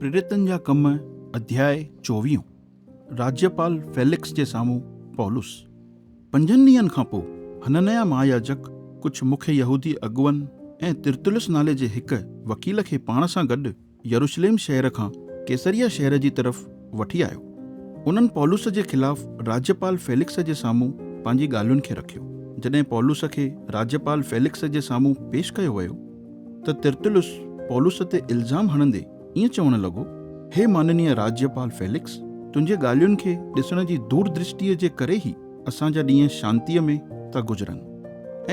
پريريتن جا ڪم اڌياء چوويهون، راجيپال فيلڪس جي سامهون پولس. پنجن ڏينهن کان پوء حننياه مهاياجڪ ڪجهه مکيه يهودي اڳواڻن ۽ ترتلس نالي جي هڪ وڪيل کي پاڻ سان گڏ يروشليم شهر کان قيصريه شهر جي طرف وٺي آيو. انهن پولس جي خلاف راجيپال فيلڪس جي سامهون پنهنجي ڳالهين کي رکيو. جڏهن پولس کي راجيپال فيلڪس جي سامهون پيش ڪيو ويو ته ترتلس پولس تي الزام هڻندي ائين چوڻ لڳو، هي ماننيه راجيپال فيلڪس، تنهنجي ڳالهين کي ڏسڻ جي دور درشٽيء جي ڪري ئي اسان جا ڏينهن شانتيء ۾ ٿا گذرن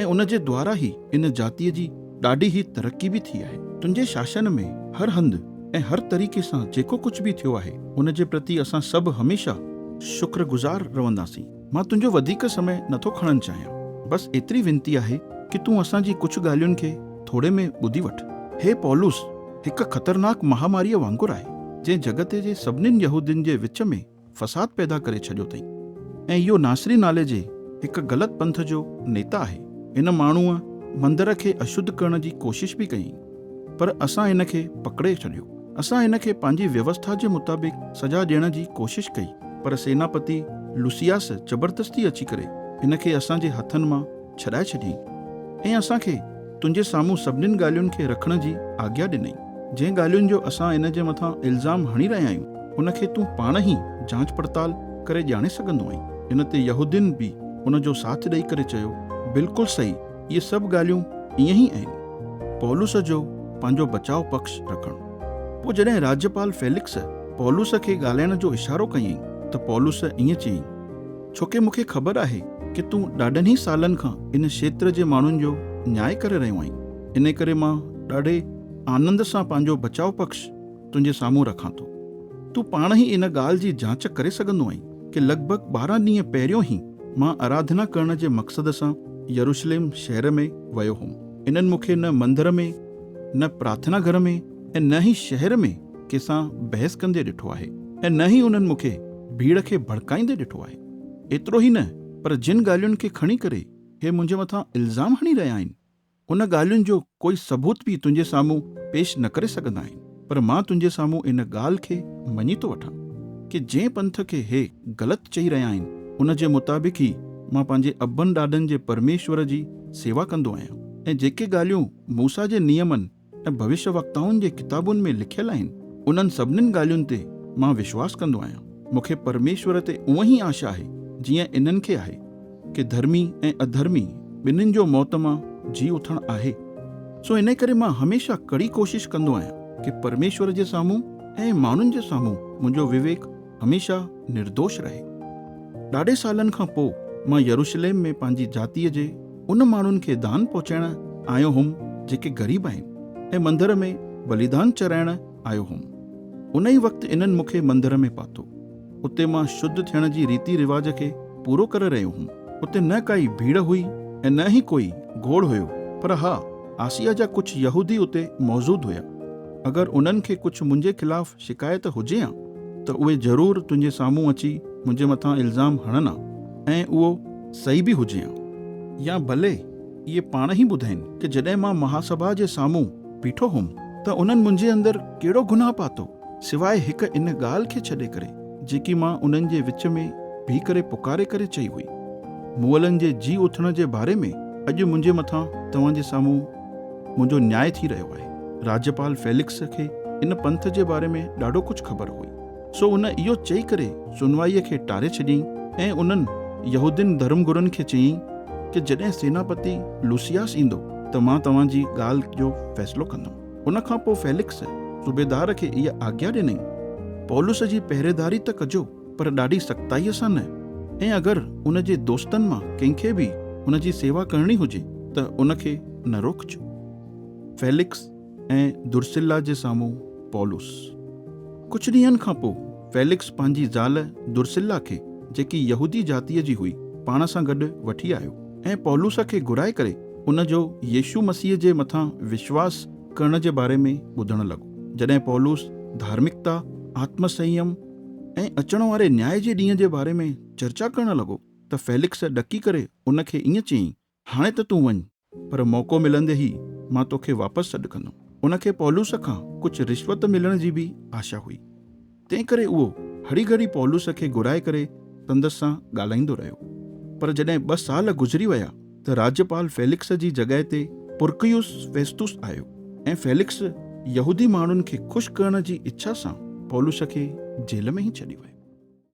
۽ ان جي دوارا ئي ان جاتيء جي ڏاڍي ئي ترقي به ٿي آهي. تنهنجي شاشن ۾ هر هنڌ ۽ هر طريقي سان جيڪو ڪجهه به ٿيو آهي، ان جي پرتي اسان سڀ هميشه شڪر گذار رهنداسين. مان تنهنجو وڌيڪ سمي نٿو کڻڻ چاهيان. بس ايتري وينتي آهي ڪي تون اسان جي ڪجهه ڳالهين کي ٿوري ۾ ٻڌي وٺ. هي پولس هڪ خطرناڪ مهاماريء وانگر آهي، جنهن جڳت جي سڀنين يهودين جي وچ ۾ فساد پيدا ڪري ڇڏيو اٿئي ۽ اهو ناصري نالي جي هڪ غلط پنٿ جو نيتا آهي. هن ماڻهوء مندر کي اشڌ ڪرڻ جي ڪوشش به ڪئي، پر اسان هن کي پڪڙي ڇڏيو. اسان هن کي پنهنجي ويوسٿا جي مطابق سزا ڏيڻ جي ڪوشش ڪئي، پر سيناپتي لوسياس زبردستي اچي ڪري هن کي اسان جي هٿن مان ڇڏائي ڇڏيائين ۽ اسان کي تنهنجي سامهون سڀنين ڳالهين کي رکڻ جي آگيا ڏنائين. جنهن ڳالهين جو اسان هن جي مٿان الزام هڻي رهيا آهيون، ان کي تون پاڻ ئي جانچ پڙتال ڪري ڄاڻي سگهندو آهين. ان تي يهودين به هن جو ساٿ ڏيئي ڪري چيو، بلڪل صحيح، اهي سڀ ڳالهيون ائين ئي آهن. پولس جو پنهنجو بچاء پڪش رکڻ. پوء جڏهن راجيپال فيلڪس پولس کي ڳالهائڻ جو اشارو ڪيائين ته پولس ائين چيائين، ڇوڪه مون کي خبر آهي ڪه تون ڏاڍن ئي سالن کان ان کيتر جي ماڻهن جو نياء ڪري رهيو آهين، انهي ڪري مان ڏاڍي آنند سان پنهنجو بچاء پڪش تنهنجي سامهون رکان ٿو. تون پاڻ ئي ان ڳالهه جي جاچ ڪري سگهندو آهين ڪه لڳ ڀڳ 12 ڏينهن پهريون ئي مان آراڌنا ڪرڻ جي مقصد سان يروشليم شهر ۾ ويو هوم. انهن مون کي نه مندر ۾، نه پرارٿنا گهر ۾ ۽ نه ئي شهر ۾ ڪنهن سان بحث ڪندي ڏٺو آهي ۽ نه ئي انهن مون کي ڀيڙ کي ڀڙڪائيندي ڏٺو آهي. ايترو ئي نه پر جن ڳالهين کي کڻي ڪري هي منهنجي مٿان الزام هڻي رهيا آهن، ان ڳالهين جو ڪوئي ثبوت به تنهنجي سامهون پيش نه ڪري سگهندا آهن. پر مان تنهنجي سامهون ان ڳالهه کي مڃي ٿو وٺان ڪي جنهن پنٿ کي هي غلط چئي رهيا آهن، ان جي مطابق ئي مان پنهنجي ابن ڏاڏن جي پرميشور جي سيوا ڪندو آهيان ۽ جيڪي ڳالهيون موسيٰ جي نيمن ۽ ڀوشيه وڪتائن جي ڪتابن ۾ لکيل آهن، انهن سڀنين ڳالهين تي مان وشواس ڪندو آهيان. مون کي پرميشور تي اونئن ئي آشا آهي، جيئن انهن کي آهي، ڪي ڌرمي ۽ اڌرمي ٻنهين جو موت مان جي اٿڻ آهي. سو انهي ڪري مان هميشه ڪڙي ڪوشش ڪندو آهيان، ڪي پرميشور جي سامهون ۽ ماڻهن جي سامهون منهنجو وويڪ هميشه نردوش رهي. ڏاڍي سالن کان پوء مان يروشليم ۾ پنهنجي جاتيء جي ان ماڻهن کي دان پهچائڻ آيو هوم جيڪي غريب آهن ۽ مندر ۾ ٻليدان چڙهائڻ آيو هوم. ان ئي وقت انهن مون کي مندر ۾ پاتو. اتي مان شڌ ٿيڻ جي ريتي رواج کي پورو ڪري رهيو هوم. اتي نه ڪائي ڀيڙ هئي ۽ نه ئي ڪوئي گوڙ هيو، پر ها، آسيا جا ڪجهه يهودي اتي موجود هيا. اگر انهن کي ڪجهه منهنجي خلاف شڪايت هجي ها ته اهي ضرور تنهنجي سامهون اچي منهنجي مٿان الزام هڻن ها ۽ اهو صحيح به هجي ها. يا ڀلي اهي پاڻ ئي ٻڌائين ڪه جڏهن مان مهاسڀا جي سامهون بيٺو هوم ته انهن منهنجي اندر ڪهڙو گناهه پاتو، سواء هڪ ان ڳالهه کي ڇڏي ڪري جيڪي مان انهن جي وچ ۾ بيهي ڪري پڪاري ڪري چئي هئي. مئلن جي جي اٿڻ جي باري ۾ اڄ منهنجي مٿان توهان جي سامهون منهنجو نياء ٿي رهيو آهي. راجيپال فيلڪس کي ان پنٿ جي باري ۾ ڏاڍو ڪجهه خبر هئي، سو هن اهو چئي ڪري سنوائيء کي ٽاري ڇڏيائين ۽ انهن يهودين ڌرمگرن کي چيائين ته جڏهن سيناپتي لوسياس ايندو ته مان توهان جي ڳالهه جو فيصلو ڪندم. ان کان پوء فيلڪس صوبيدار کي اها آگيا ڏنائين، پولس جي پهريداري ته ڪجو، پر ڏاڍي سختائيء سان نه، ۽ اگر ان جي دوستن مان ڪنهن کي به هن جي سيوا ڪرڻي هجي ته ان کي نه روڪجو. فيلڪس ۽ درسلا جي سامهون پولس. ڪجهه ڏينهن کان پوء فيلڪس پنهنجي زال درسلا کي، جيڪي يهودي جاتيء جي هئي، پاڻ سان گڏ وٺي آيو ۽ پولس کي گهرائي ڪري ان جو يسوع مسيح جي مٿان وشواس ڪرڻ جي باري ۾ ٻڌڻ لڳو. جڏهن پولس ڌارمڪتا، آتم سنيم ۽ اچڻ واري نياء جي ڏينهن جي باري ۾ چرچا ڪرڻ لڳو ته فيلڪس ڏڪي ڪري ان کي ائين چيائين، هاڻي ته تون وڃ، پر موقعو ملندي ئي مان توکي واپس سڏ ڪندم. ان کي پولس کان ڪجهه رشوت ملڻ جي به آشا هئي. تنهنڪري اهو هڙي گهڙي پولس کي گهرائي ڪري سندس سان ڳالهائيندو رهيو. پر جڏهن ٻه سال گذري ويا ته راجپال فيلڪس جي جڳهه تي پرڪيوس فيستوس آيو ۽ فيلڪس يهودي ماڻهن کي خوش ڪرڻ جي اڇا سان پولس کي جيل ۾ ئي ڇڏي ويو.